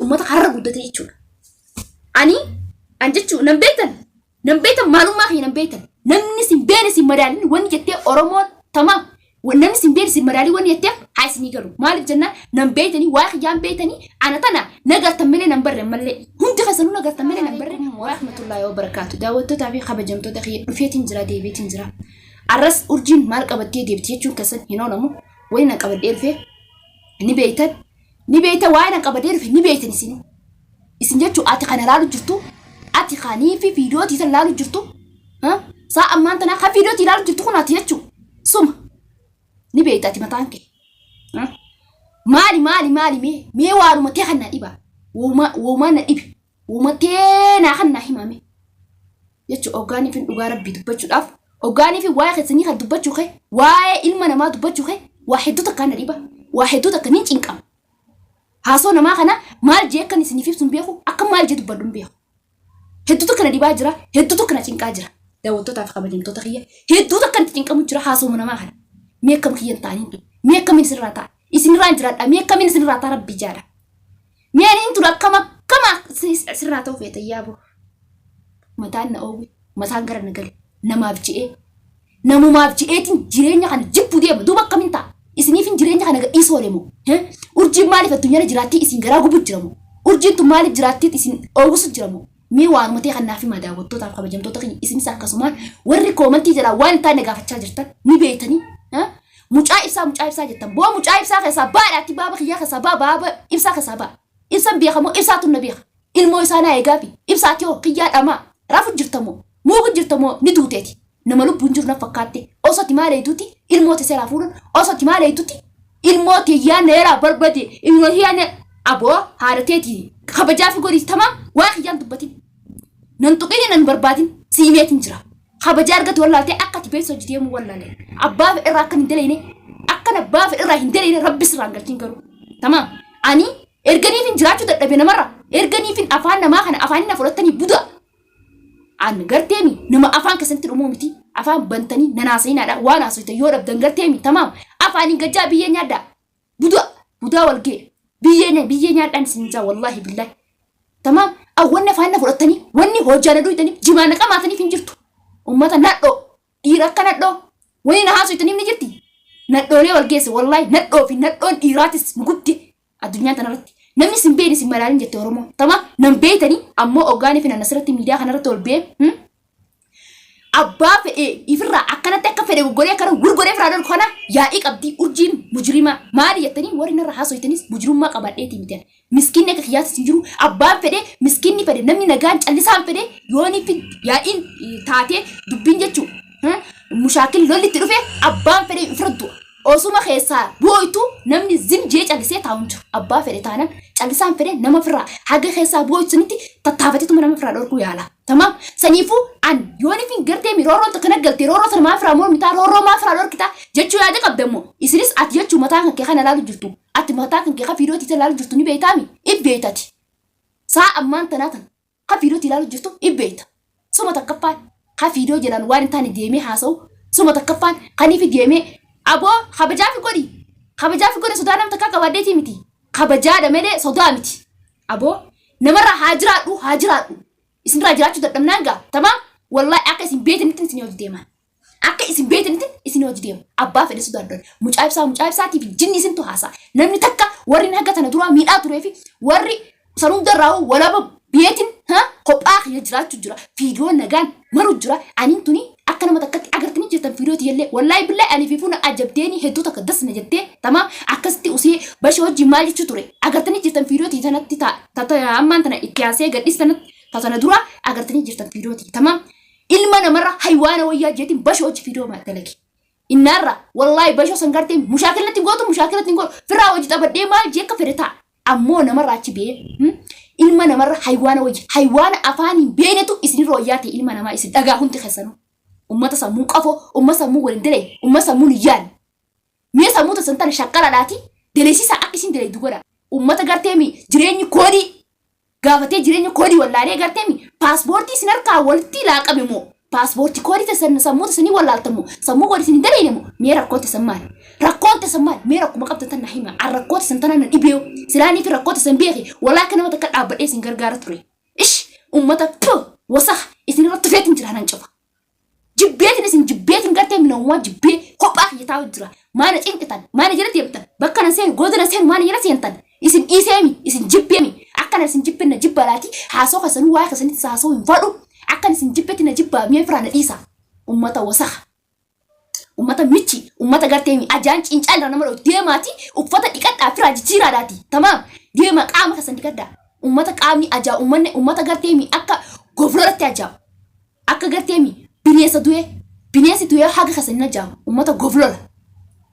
Uummata har'a guddate jechuudha. Ani an jechuu nan beektan nan beektan maalummaa kiyya nan beektan namni sin beene sin madaalin wanni jettee Oromoon tamaam namni sin beene sin madaalin wanni jetteef haa isinii galu maaliif jennaan nan beektanii waa kiyyaan beektanii ana tana nagartan malee nan barre mallee hundi keessanuu nagartan malee nan barre. Warahmatullaahi wabarakaatu daawwattootaa fi kabajamtoota kiyya dhufeetiin jira deebiitiin jira. Arras urjiin maal qabattee deebiti jechuun keessan hin oolamu wani nan qabadhee dhufe ni beektan ni beektan waa'ee nan qabadhee dhufe ni beektan isinuu. Isin jechuun ati kana laalu jirtu ati kanii fi viidiyoo tiitan laalu jirtu saa ammaan tanaa kan viidiyoo tii laalu jirtu kun ati jechuun suma ni beekta ati mataan kee. Maali maali maali mee mee waanuma tee kan na dhiba woomaa na dhibe wooma tee naa kan naa himame jechuun hoggaanii fi dhugaa rabbii dubbachuudhaaf hoggaanii fi waa'ee keessanii kan dubbachuu kee waa'ee ilma namaa dubbachuu kee waa hedduu takkaan na dhiba waa hedduu takka ni cinqama. Haasoo namaa kana maal jee akkan isiniif ibsu hin beeku, akka maal jee dubbadhu hin beeku. Hedduutu kana dhibaa jira, hedduutu kana cinqaa jira. Daawwattootaa fi kabajamtoota kiyya hedduutu akka itti cinqamu jira haasoo namaa kana. Mee akkam kiyya hin ta'aniin tun, mee akkamiin isinirraa ta'a, isinirraa hin jiraadha, mee akkamiin isinirraa ta'a rabbi jaadha. Mee ani hin ture akkam akkama sirraa ta'u feeta yaaboo. Mataan na oowwe, mataan gara na gale, namaaf je'ee Namumaaf je'eetiin jireenya kana jibbu deema. Duuba akkamiin ta'a? Isiniifin jireenya kana gadhiisuu oole moo? Urjiin maaliif addunyaarra jiraattii isin garaa gubu jira moo? Urjiin tun maaliif jiraattii isin oowwisu jira moo? Mee waanuma ta'e kan naaf himaa daawwattootaaf kabajamtoota kiyya isinis akkasumaan warri koomantii jalaa waan hin taane gaafachaa jirtan ni beektanii. Mucaa ibsaa mucaa ibsaa jettan boo mucaa ibsaa keessaa baadhaatti baaba kiyyaa keessaa baa baaba ibsaa keessaa baa. Ibsan beeka moo ibsaatu na beeka. Ilmoo isaa naa eegaafi ibsaati hoo kiyyaa dhamaa rafu jirta moo muugu jirta moo ni duuteeti. Nama lubbuun jiru na fakkaatte osoo ati maal eeyduuti ilmoo te seeraa fuudhan osoo ati maal eeyduuti ilmoo tiyyaa neeraa barbade ilmoo tiyyaa ne aboo haadha teeti kabajaa fi godhi tamaam waa kiyyaan dubbatin nan tuqini nan barbaadin siimeetin jira kabajaa argatu wallaaltee akka ati beessa hojii deemuu wallaale abbaa fedhe irraa akka hin daleyne akkan abbaa fedhe irraa hin daleyne rabbi sirraa hin galchin garuu tamaam ani erganiifin jiraachuu dadhabe namarra erganiifin afaan namaa kana afaanin na fudhattanii budaa An garteemi nama afaan keessanitti dhumuu miti afaan bantanii nan haasa'inaadha waan haasoftan yoo dhabdan garteemi tamaam afaaniin gajjaa biyyee nyaadhaa budaa budaa wal ga'e biyyee biyyee nyaadhaan isin jaa wallaahi billaahi tamaam awwanni afaan na fudhattanii wanni hojjaa na duytaniif jimaa na qamaataniif hin jirtu ummata nadhoo dhiira akka nadhoo wani na haasofitaniif ni jirti nadhoolee wal geesse wallaahi nadhoo fi nadhoon dhiiraatis nu gubde Addunyaa tanarratti namni sin beekne sin malaalin jette Oromoon. Tama nan beeytanii ammoo oggaanii fi nan asirratti miidiyaa kanarratti ol bee abbaa fedhe ifirraa akkanatti akka fedhe goggodhee akkana gurgodhee firaa dhorku kana yaa'ii qabdii urjiin mujrimaa maali jettanii warri narra haasoytanis mujrimummaa qabadheetii miti. Miskiinni akka kiyyaatis hin jiru abbaan fedhe miskiinni fedhe namni nagaan callisaan fedhe yoonii fi yaa'iin taatee dubbiin jechuu mushaakil lolli itti dhufe abbaan fedhe ifirra du'a. Osuma keessaa booytu namni zim jee callisee taa'u hin jiru. Abbaa fedhe taanan callisaan fedhe nama firraa haga keessaa booytu sanitti tattaafateetuma nama firraa dhorkuu yaala. Tamaam. Saniifuu an yoonifin gartee mi roorroon takka naggalte roorroo sana maa firaa mormitaa roorroo maa firaa dhorkitaa jechuu yaada qabda immoo isinis ati jechuu mataa kan kee kana laalu jirtu ati mataa kan kee kan viidiyoo tiita laalu jirtu ni beektaami if beektati. Saa ammaan tanaa tan Ka viidiyootti ilaalu jirtu in beekta. Suma takkaffaan ka viidiyoo jalaan waan hin taane deemee haasa'u suma takkaffaan kaniifi deemee aboo kabajaafi godhi kabajaafi godhi sodaa nama takkaa qabaadheetii miti kabajaadha malee sodaa miti aboo namarraa haa jiraadhu haa jiraadhu isinirraa jiraachuu dadhabnaan gaa tamaam wallahi akka isin beektanitti isin hojii deemaan. Akka isin beektanitti isin hojii deema. Abbaa fedhe sodaadhan. Mucaa ibsaa mucaa ibsaatii fi jinni isintu haasa'a. Namni takka warri haga tana duraa miidhaa turee fi warri san hundarraa walaba beetin kophaa kiyya jiraachuu jira. Fiidiyoo nagaan maru jira. Aniin tuni akka nama takkatti agartanii jirtan fiidiyoo tiyyallee wallaahi billaahi ani fi funa ajabdeeni hedduu takka das na jettee tamaam akkasitti usee bashee wajjin maal jechuu ture agartanii jirtan fiidiyoo tiyya tanatti ta ammaan tana itti aansee gadhis tanatti ta tana dura agartanii jirtan fiidiyoo tiyya tamaam Ilma namarra haywaana wayyaa jeetiin bashoo hojii fiidoo maa dalage. Innaarra wallaahi bashoo san gartee mushaakilatti hin gootu mushaakilatti hin gootu firraa hojii taphadhee maal jee akka fedhe ta'a. Ammoo namarra achi bee ilma namarra haywaana wayya haywaana afaan hin beenetu isinirra wayyaa ta'e ilma namaa isin dhagaa hundi keessanuu. Ummata sammuu qafoo ummata sammuu waliin dalage ummata sammuun hin yaadne. Mee sammuu tassan tana shaqqaladhaati daleessisaa akka isin dalaydu godha. Ummata gartee jireenyi koodii gaafatee jireenya koodii wallaalee garteemi paaspoortii isin harkaa walitti laaqame moo Paaspoortii koodii teessan sammuu teessanii wallaaltamu sammuu koodii isin hin daleeyne mee rakkoon teessan maali? Rakkoon teessan maali? Mee rakkuma qabdan tan na hima. An rakkoo teessan tana na dhibeeyo. Silaanii fi rakkoo teessan beeki. Walaa akka nama takka dhaabbadhee isin gargaara ture. Ish ummata puh wasaha isin irra tufeetin jira nan cufa. Jibbeetin isin jibbeetin gartee minawwaa jibbee kophaa kiyya taa'u jira. Maana cinqitan, maana jala deemtan, bakka nan seenu, gooda nan seenu, maana jala seentan. Isin dhiiseemi, isin jibbeemi. Akkana isin jibbin na jibba laati. Haasoo keessanuu waa'ee keessanitti haasoo hin fadhu. Akkana isin jibbetti na jibbaa mi'a firaa na dhiisa. Ummata wasaha. Ummata michi, ummata gartee ajaan cincaan irraa nama dhowwu deemaati uffata dhiqadhaa firaa jijjiiraadhaati. Tamaam deema qaama keessan dhiqadhaa. Ummata qaamni ajaa ummanni ummata gartee akka gofloratti ajaa'u. Akka gartee bineensa du'e bineensi du'e haga keessan hin ajaa'u. Ummata goflola.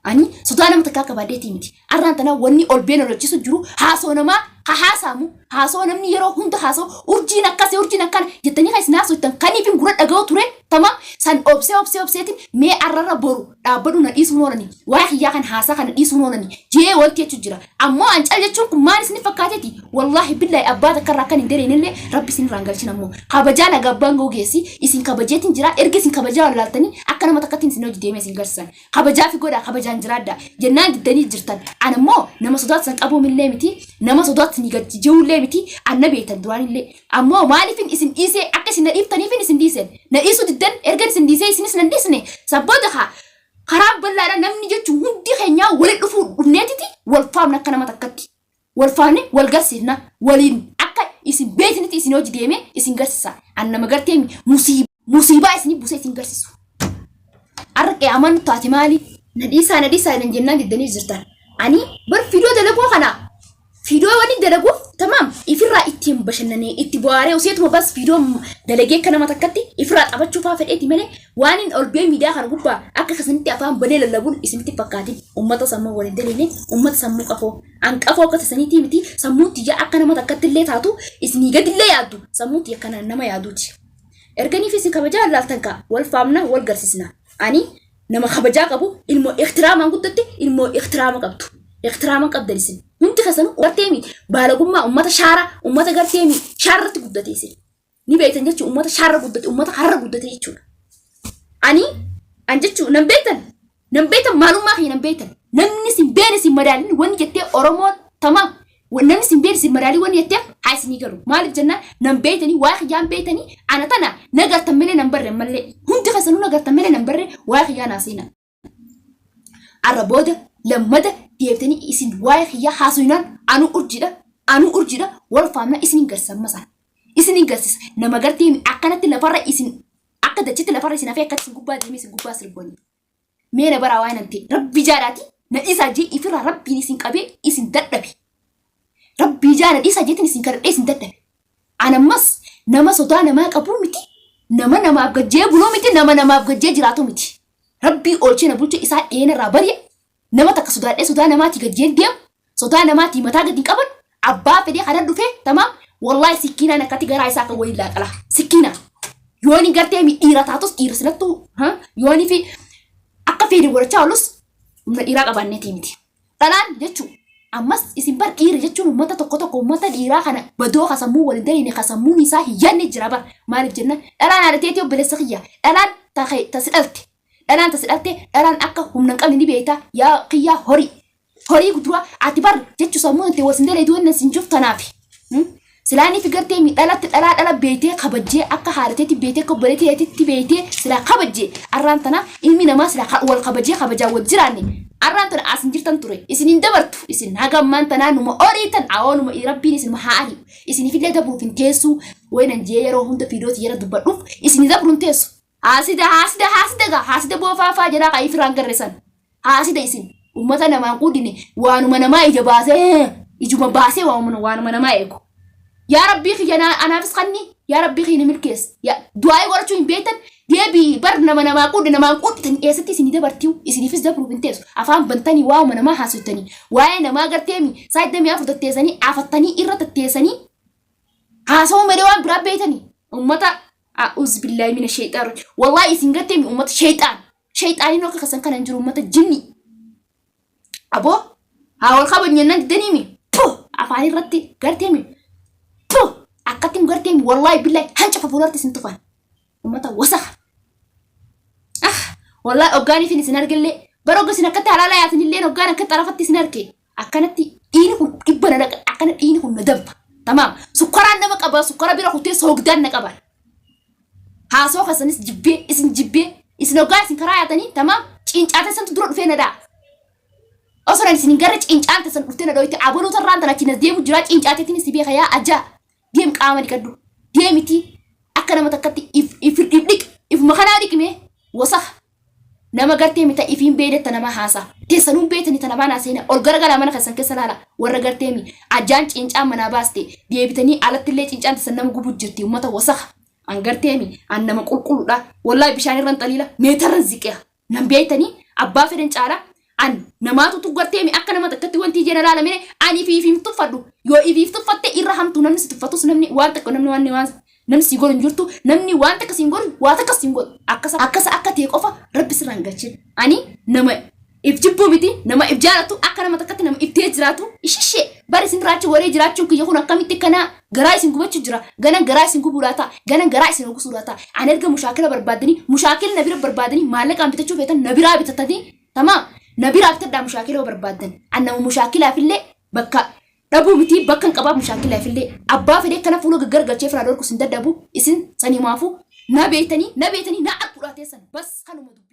Ani sodaa nama takkaa qabaadheetii miti. Arraan tana wanni ol been olchisu jiru haasoo namaa ha haasaamu haasoo namni yeroo hunda haasoo urjiin akkasii urjiin akkana jettanii kan isin haasoftan kaniifin gurra dhaga'u ture tamaam san obsee obsee obseetiin mee arrarra boru dhaabbadhu na dhiisuun oolani waa'ee kiyyaa kan haasaa kana dhiisuun oolani jee wanti jechu jira ammoo an cal jechuun kun maal isin fakkaateeti wallaahi billaahi abbaa takka irraa kan hin dareenillee rabbi isin irraan galchin ammoo kabajaa naga abbaan ga'u geessi isin kabajeetiin jira erga isin kabajaa wallaaltanii akka nama takkattiin isin hojii deemee isin garsiisan Kabajaafi godhaa kabajaan jiraadhaa jennaan diddanii jirtan. An ammoo nama sodaat san qabuumillee miti, nama sodaat ni gad ji'uullee miti, an na beektan duraanillee. Ammoo maaliifin isin dhiisee akka isin na dhiiftaniifin isin dhiiseen. Na dhiisuu diddan ergan isin dhiisee isinis nan dhiisne. San booda kaa karaa bal'aadha namni jechuun hundi keenyaa wali dhufuu dhufneetiti wal faamna akka nama takkatti. Wal faamne wal garsiifna waliin akka isin beeknitti isin hojii deemee isin garsiisa. An nama gartee musiibaa isin buusee isin garsiisu. Arra qiyaamaan nu taate maali? Na dhiisaa na dhiisaa nan jennaan diddanii jirtan. Ani bar fiidoo dalaguu kana fiidoo wani dalaguuf tamaam ifirraa ittiin bashannanee itti bohaaree useetuma bas fiidoo dalagee akka nama takkatti ifirraa taphachuu faa fedheeti malee waan hin ol bee miidiyaa kana gubbaa akka kasanitti afaan banee lallabuun isinitti fakkaatin ummata sammuu waliin daleene ummata sammuu qafoo an qafoo akka tasaniitii miti sammuun tiyya akka nama takkatti illee taatu isinii gadillee yaaddu sammuun tiyya kana nama yaaduuti. Erganiif isin kabajaa laaltan kaa wal faamna wal garsiisna. Ani nama kabajaa qabu ilmoo ikhtiraamaan guddatte ilmoo ikhtiraama qabdu. Ikhtiraama qabdan isin. Hundi keessanuu garteemi baalagummaa ummata shaara ummata garteemi shaarratti guddate isin. Ni beektan jechuun ummata shaarra guddate ummata harra guddate jechuudha. Ani an jechuun nan beektan nan beektan maalummaa kiyya nan beektan namni sin beene sin madaalin wanni jettee Oromoon tamaam namni sin beene sin madaalin wanni jetteef haa isinii galu maaliif jennaan nan beektanii waa kiyyaan beektanii ana tana na gartan malee nan barre mallee hundi keessanuu na gartan malee nan barre waa kiyyaa naa seenaa. Arra booda lammada deebitanii isin waa'ee kiyyaa haasofnaan anuu urjiidha anuu urjiidha wal faamna isin hin garsiisa amma isaan. Isin hin garsiisa nama gartee akkanatti lafarra isin akka dachitti lafarra isin hafee akkatti isin gubbaa deemee isin gubbaa sirbanii. Mee na baraa waan hin ta'e rabbi jaalaati na dhiisaa jee ifirraa rabbiin isin qabee isin dadhabe. Rabbii jaala dhiisaa jeetiin isin kadhadhee isin dadhabe. An ammas nama sodaa namaa qabuu miti nama namaaf gajjee buluu miti nama namaaf gajjee jiraatu miti. Rabbii oolchee na bulche isaa dhiyeena irraa bari'a. Nama takka sodaadhee sodaa namaatii gajjeen deemu sodaa namaatii mataa gadi hin qaban abbaa fedhee kana dhufee tamaam wallaahi sikkiinaan akkatti garaa isaa akka waliin laaqala sikkiinaan yooni gartee mi dhiira taatus dhiira sinattuu yooni fi akka fedhe godhachaa oolus humna dhiiraa qabaanneetii miti. Dhalaan jechuun ammas isin bar dhiira jechuun uummata tokko tokko uummata dhiiraa kana badoo ka sammuu wal hin daliine ka sammuun isaa hin yaadne jira bar maaliif jennaan dhalaan haadha teetii obboleessa kiyya dhalaan ta si dhalte dhalaan ta si dhalte dhalaan akka humna hin qabne ni beekta yaa kiyyaa horii horii dura ati bar jechu sammuu itti wal sin daleetu wannan sin juf tanaafi. Silaa ni figartee mi dhalatti dhalaa dhala beeytee kabajjee akka haadha teetti beeytee akka obboleettii teetitti beeytee silaa kabajjee arraan tana ilmi namaa silaa wal kabajee kabajaa wal jiraanne arraan tana as hin jirtan ture isin hin dabartu isin haga ammaan tanaa numa oriitan awoo numa rabbiin isin haa ari'u isinifillee dabruuf hin teessu wayinan jee yeroo hunda fiidooti yera dubbadhuuf isin dabru hin teessu haasida haasida haasida gaa haasida boofaafaa jedhaa kaa ifiraan garresan haasida isin ummata namaan quudine waanuma namaa ija baasee ijuma baasee waanuma namaa eegu. Yaa rabbii kiyya anaafis kanni yaa rabbii kiyya na milkeessa. Du'aa'ii godhachuu hin beektan deebii bar nama namaa quudhe namaan quudhitan eessatti isinii dabartiu isiniifis dabruuf hin teessu afaan bantanii waanuma namaa haasofitanii waa'ee namaa garteemi saa 24 tatteessanii afattanii irra tatteessanii haasawuu malee waan biraa beektanii ummata a'uuz billaahi mina sheexaan wallaahi isin garteemi ummata sheexaan Shayxaaniin akka kasan kana hin jiru uummata jinni. Aboo haa wal kabajne nan diddaniimi. Puh afaan irratti garteemi. Puh akkatti hin garteemi wallaahi billaahi hancafa fuulatti isin tufan. Uummata wasaka. Wallaahi hoggaaniifin isin argellee bara hogga isin akkatti halaala yaatanillee hoggaan akka xarafatti isin arge akkanatti dhiini kun dhibba na dhaqa akkana dhiini kun na danfa. Tamaam sukkaraan nama qaba sukkara bira kutee soogdaan na qaba. Haasoo keessanis jibbee isin jibbee isin hoggaa isin karaa yaatanii tamaam ciincaa teessantu dura dhufee na dha'a. Osoo ani isin hin garre ciincaan teessan dhuftee na dhooyte abaluu tarraan tana achiin as deemu jiraa ciincaa teetiin si beeka yaa ajaa deem qaama dhiqadhu deemitii akka nama takkatti if if if dhiq ifuma kanaa dhiqime wasakha nama gartee mita ifiin beeydetta nama haasa teessanuun beeytani ta namaan haaseena ol garagalaa mana keessan keessa laala warra gartee mi ajaan ciincaan manaa baaste deebitanii alattillee ciincaan teessan nama gubu jirti ummata wasakha an gartee mi an nama qulqulludha wallahi bishaan irran xaliila meetarran ziqiya Nan beektanii abbaa fedhan caala an namaatu tuggartee mi akka nama takkatti wanti ijaan ilaalamine ani ifiif hin tuffadhu yoo ifiif tuffatte irra hamtu namni si tuffatus namni waan takka namni waan waan namni si godhu hin jirtu namni waan takka si hin godhu waa takka si hin godhu akkasa akkasa akka ta'e qofa rabbi sirraa hin galchin ani nama if jibbuu miti nama if jaalatu akka nama takkatti nama iftee jiraatu ishishee bar isin raachi waree jiraachuun kiyya kun akkamitti kana garaa isin gubachuu jira ganan garaa isin gubuudhaa ta'a ganan garaa isin hogusuudhaa ta'a an erga mushaakila barbaadanii mushaakila na bira barbaadanii maallaqaan bitachuu feetan na biraa bitatanii tamaa na biraa bitadhaa mushaakila yoo barbaaddan an nama mushaakilaafillee bakka dhabuu miti bakka hin qabaa mushaakilaafillee abbaa fedhee kana fuula gaggargalchee firaa dhorkus hin dadhabu isin sanimaafuu na beeytanii na beeytanii na arguudhaa teessan bas kanuma dubbii.